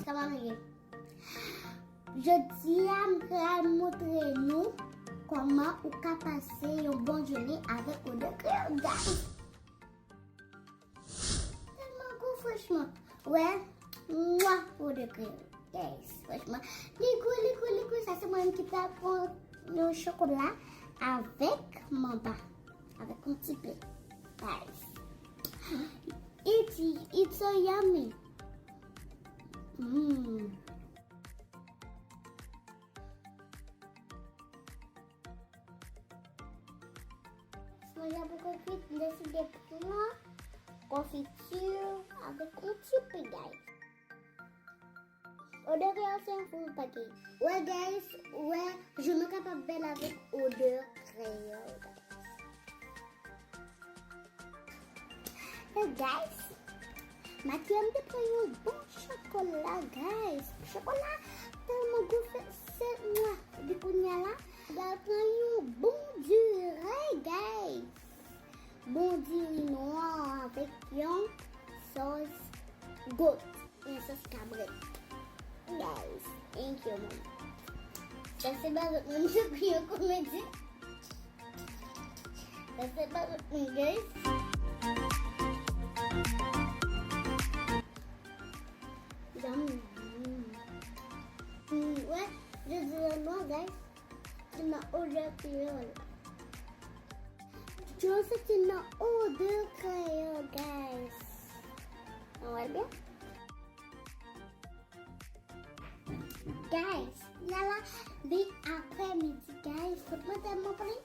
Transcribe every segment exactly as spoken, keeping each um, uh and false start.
Sa va manje. Jodi a, m pral montre nou kòman ou ka pase yon bon jounen avèk Odeur Créole, guys. Tèlman gou, franchman. Wè, mwa, Odeur Créole, guys. Franchman, li gou, li gou, li gou. Sa se mwen ki pral pran yon chokola avèk manba. Avèk yon ti pen, guys. It's, it's so yummy. Mm. Mwen la poko kwit, m deside pran konfiti avèk yon ti pen, guys. Odeur Créole se yon full package. Wè, guys, wè, je me kapab bèl avèk Odeur Créole, guys. E guys, Matye m te pran yon bon chokola, guys. Chokola tèlman gou, fè se mwa. Epi kounye a la, m pral pran yon bon diri, guys. Bon diri nwa avèk yon sòs goat. Yon sòs kabrèt. Guys, thank you, man. Sa se pa lòt moun, se pou yon komedi. Sa se pa lòt moun, guys. Yum. Mm, wè, je di lòt moun, guys. Ti nan Odeur Créole. Yo, se ti nan Odeur Créole, guys. Nou wè l byen? Guys, la la, li aprè midi, guys. Fout mwen tèlman plen.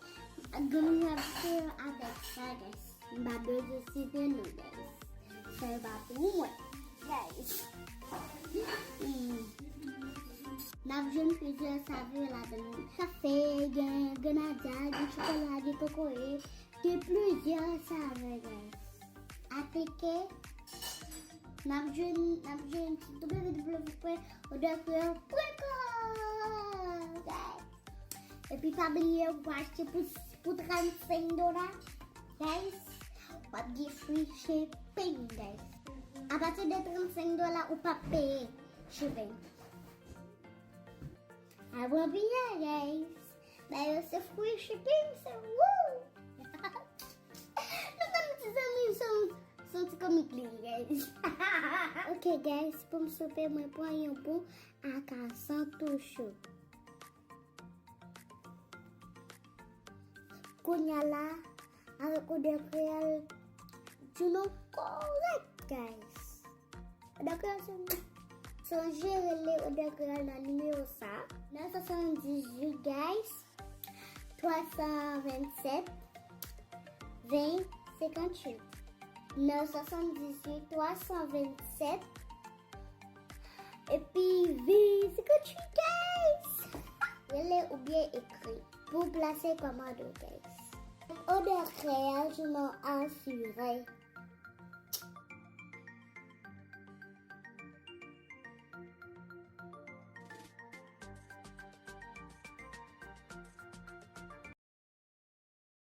Granmoun yo abitye yo avèk sa, guys. M pa bezwen site non, guys. Sa yo pa pou mwen, guys. Hmm. N ap jwenn plizyè savè ladan l. Kafe, gen grenadya, gen chokola, gen kokoye. Gen plizyè savè, guys. Aplike. N ap jwenn, n ap jwenn sou w w w pwen odeur créole pwen com, guys. Epi pa bliye ou achte pou, pou trannsenk dola, guys. W ap gen free shipping, guys. Apati de trannsenk dola, ou p ap peye shipping. Abon byen, guys. Dayè, se free shipping, se wou! Nou konn ti zanmi m se yon, se yon ti komik li ye, guys. Ok, guys, pou m soupe, mwen pran yon bon akasan tou cho. Kounye a la, avèk Odeur Créole, di nou kòrèk, guys. Odeur Créole, sonje rele Odeur Créole nan nimewo sa. Nèf swasanndizwit, guys. Twa san vennsèt, ven, senkantuit. Nèf swasanndizwit, twa san vennsèt, epi ven, senkantuit, guys. Rele oubyen ekri pou plase kòmande w, guys. Odeur Créole, jounen w asire.